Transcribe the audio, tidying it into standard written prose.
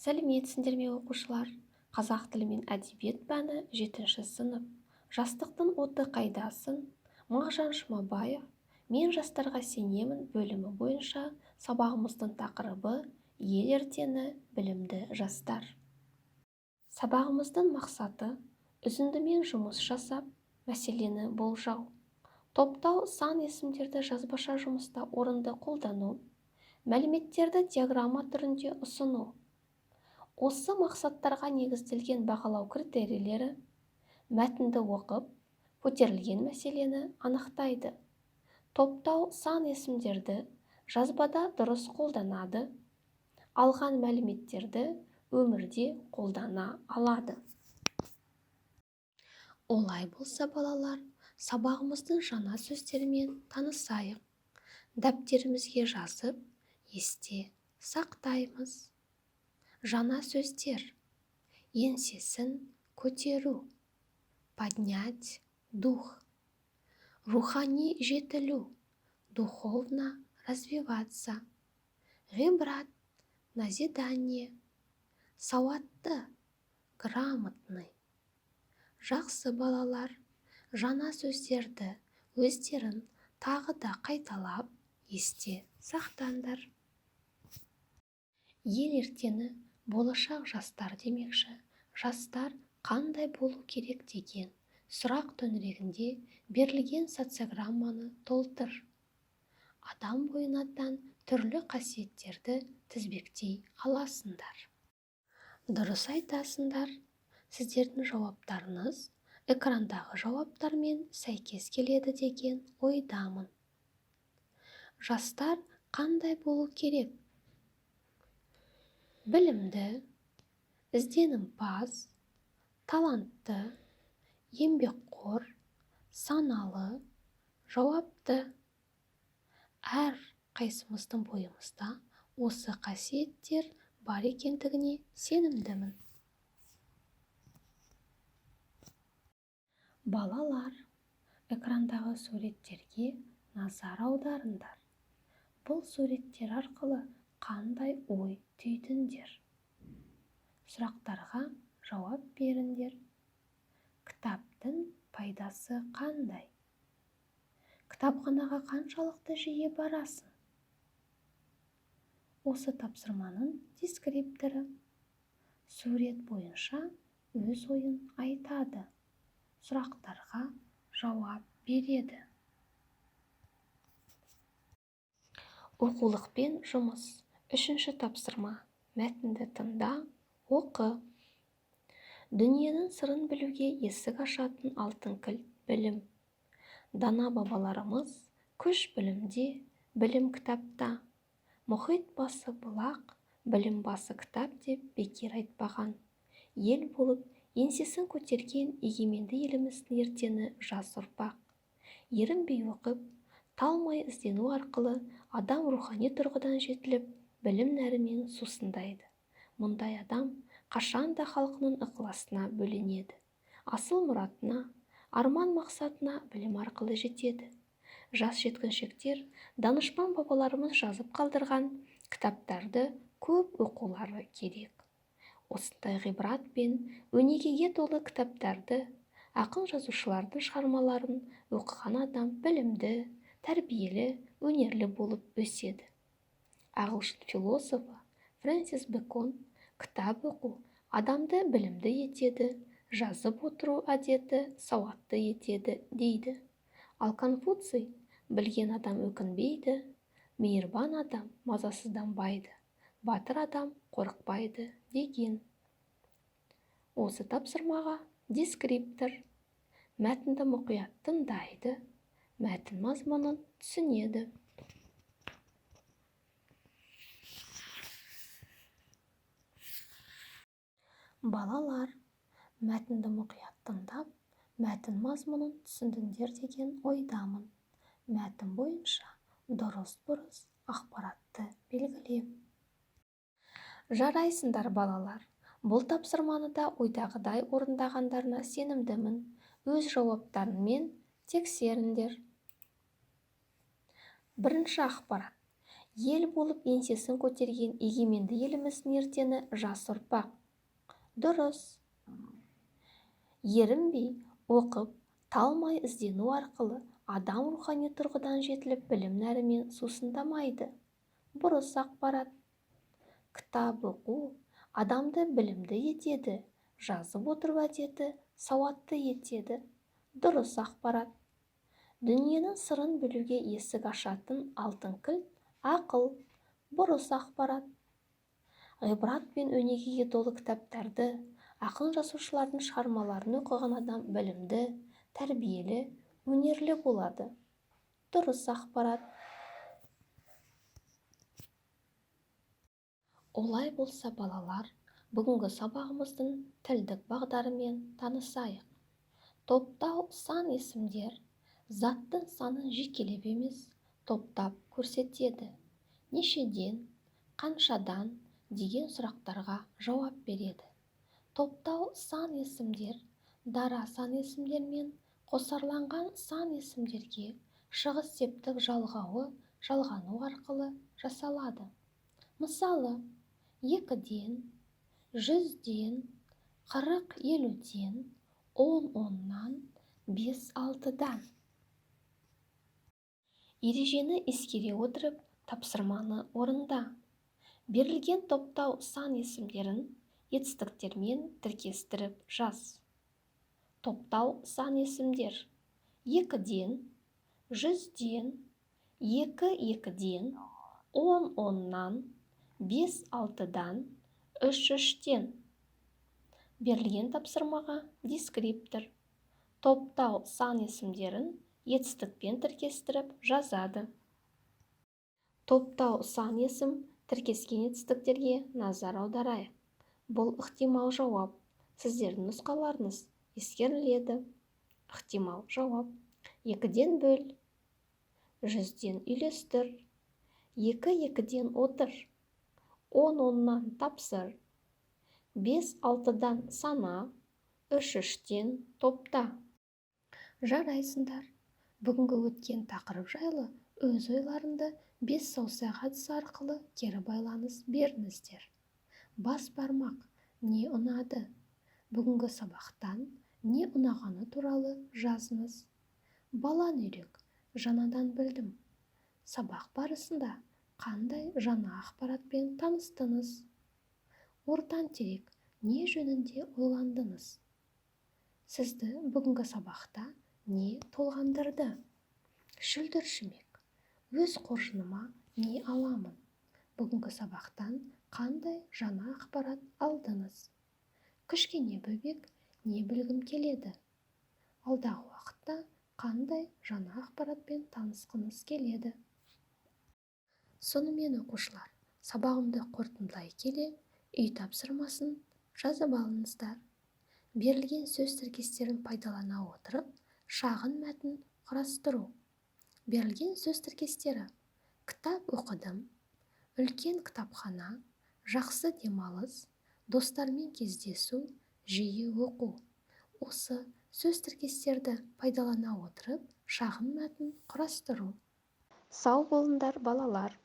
Сәлеметсіңдер ме, оқушылар! Қазақ тілі мен әдебиет пәні, жетінші сынып. «Жастықтың оты қайдасың?» Мағжан Жұмабаев. «Мен жастарға сенемін» бөлімі бойынша сабағымыздың тақырыбы: ел ертеңі – білімді жастар. Сабағымыздың мақсаты: үзіндімен жұмыс жасап, мәселені болжау, топтау, сан есімдерді жазбаша жұмыста орынды қолдану, мәліметтерді диаграмма түрінде ұсыну. Осы мақсаттарға негізделген бағалау критерийлері: мәтінді оқып, көтерілген мәселені анықтайды, топтау, сан есімдерді жазбада дұрыс қолданады, алған мәліметтерді өмірде қолдана алады. Олай болса, балалар, сабағымыздың жаңа сөздерімен танысайық. Дәптерімізге жазып, есте сақтаймыз. Жаңа сөздер: еңсесін көтеру – поднять дух, рухани жетілу – духовно развиваться, ғибрат – назидание, сауатты – грамотный. Жақсы, балалар, жаңа сөздерді өздерің тағы да қайталап, есте сақтаңдар. Ел ертеңі – болашақ жастар демекші, жастар қандай болу керек деген сұрақ төңірегінде берілген социограмманы толтыр. Адам бойына тән түрлі қасиеттерді тізбектей аласыңдар. Дұрыс айтасыңдар. Сіздердің жауаптарыңыз экрандағы жауаптармен сәйкес келеді деген ойдамын. Жастар қандай болу керек? Білімді, ізденімпаз, талантты, еңбекқор, саналы, жауапты. Әр қайсымыздың бойымызда осы қасиеттер бар екендігіне сенімдімін. Балалар, экрандағы суреттерге назар аударыңдар. Бұл суреттер арқылы қандай ой түйдіңдер? Сұрақтарға жауап беріңдер. Кітаптың пайдасы қандай? Кітапханаға қаншалықты жиі барасың? Осы тапсырманың дескрипторы: сурет бойынша өз ойын айтады, сұрақтарға жауап береді. Оқулықпен жұмыс. Үшінші тапсырма. Мәтінді тыңда, оқы. Дүниенің сырын білуге есік ашатын алтын кілт – білім. Дана бабаларымыз: «Күш білімде, білім кітапта, мұхит басы бұлақ, білім басы кітап» деп бекер айтпаған. Ел болып еңсесін көтерген егеменді еліміздің ертеңі – жас ұрпақ. Ерінбей оқып, талмай іздену арқылы адам рухани тұрғыдан жетіліп, білім нәрімен сусындайды. Мұндай адам қашан да халқының ықыласына бөленеді, асыл мұратына, арман-мақсатына білім арқылы жетеді. Жас жеткіншектер данышпан бабаларымыз жазып қалдырған кітаптарды көп оқулары керек. Осындай ғибрат пен өнегеге толы кітаптарды, ақын-жазушылардың шығармаларын оқыған адам білімді, тәрбиелі, өнерлі болып өседі. Ағылшын философы Фрэнсис Бэкон: «Кітап оқу адамды білімді етеді, жазып отыру әдеті сауатты етеді», – дейді. Ал Конфуций: «Білген адам өкінбейді, мейірбан адам мазасызданбайды, батыр адам қорықпайды», – деген. Осы тапсырмаға дескриптор: мәтінді мұқият тыңдайды, мәтін мазмұнын түсінеді. Балалар, мәтінді мұқият тыңдап, мәтін мазмұнын түсіндіңдер деген ойдамын. Мәтін бойынша дұрыс, бұрыс ақпаратты белгіле. Жарайсыңдар, балалар! Бұл тапсырманы да ойдағыдай орындағандарына сенімдімін. Өз жауаптарыңмен тексеріңдер. Бірінші ақпарат: Ел болып еңсесін көтерген егеменді еліміздің ертеңі жас ұрпақ. Дұрыс. Ерінбей оқып, талмай іздену арқылы адам рухани тұрғыдан жетіліп, білім нәрімен сусындамайды. Бұрыс ақпарат. Кітап оқу адамды білімді етеді, жазып отыру әдеті сауатты етеді. Дұрыс ақпарат. Дүниенің сырын білуге есік ашатын алтын кілт ақыл. Бұрыс ақпарат. Ғибрат пен өнегеге толы кітаптарды, ақын-жазушылардың шығармаларын оқыған адам білімді, тәрбиелі, өнерлі болады. Дұрыс ақпарат. Олай болса, балалар, бүгінгі сабағымыздың тілдік бағдарымен танысайық. Топтау сан есімдер заттың санын жекелеп емес, топтап көрсетеді. Нешеден, қаншадан деген сұрақтарға жауап береді. Топтау сан есімдер дара сан есімдер мен қосарланған сан есімдерге шығыс септік жалғауы жалғану арқылы жасалады. Мысалы, 2-ден, 100-ден, 40-50-ден, 10-оннан, 5-6-дан. Ережені ескере отырып, тапсырманы орында. Берілген топтау сан есімдерін етістіктермен тіркестіріп жаз. Топтау сан есімдер 2-ден, 100-ден, 2-2-ден, 10-оннан, 5-6-дан, 3-3-тен. Берілген тапсырмаға дескриптор. Топтау сан есімдерін етістікпен тіркестіріп жазады. Топтау сан есім тіркескен етістіктерге назар аударайық. Бұл ықтимал жауап. Сіздердің нұсқаларыңыз ескеріледі. Ықтимал жауап. 2-ден бөл, 100-ден үйлестір, 2-2-ден отыр, 10-оннан тапсыр, 5-6-дан сана, 3-3-тен топта. Жарайсыңдар. Бүгінгі өткен тақырып жайлы өз ойларыңды 5 саусақ әдісі арқылы кері байланыс беріңіздер. Бас бармақ не ұнады? Бүгінгі сабақтан не ұнағаны туралы жазыңыз. Балан үйрек, жаңадан білдім. Сабақ барысында қандай жаңа ақпаратпен таныстыңыз? Ортан терек не жөнінде ойландыңыз? Сізді бүгінгі сабақта не толғандырды? Шүлдір-шүмек, өз қоржыныма не аламын? Бүгінгі сабақтан қандай жаңа ақпарат алдыңыз? Кішкене бөбек не білгім келеді? Алдағы уақытта қандай жаңа ақпаратпен танысқыңыз келеді? Сонымен оқушылар, сабағымды қорытындылай келе, үй тапсырмасын жазып алыңыздар. Берілген сөз тіркестерін пайдалана отырып, шағын мәтін құрастыру. Берілген сөз тіркестері: кітап оқыдым, үлкен кітапхана, жақсы демалыс, достармен кездесу, жиі оқу. Осы сөз тіркестерді пайдалана отырып, шағын мәтін құрастыру. Сау болыңдар, балалар.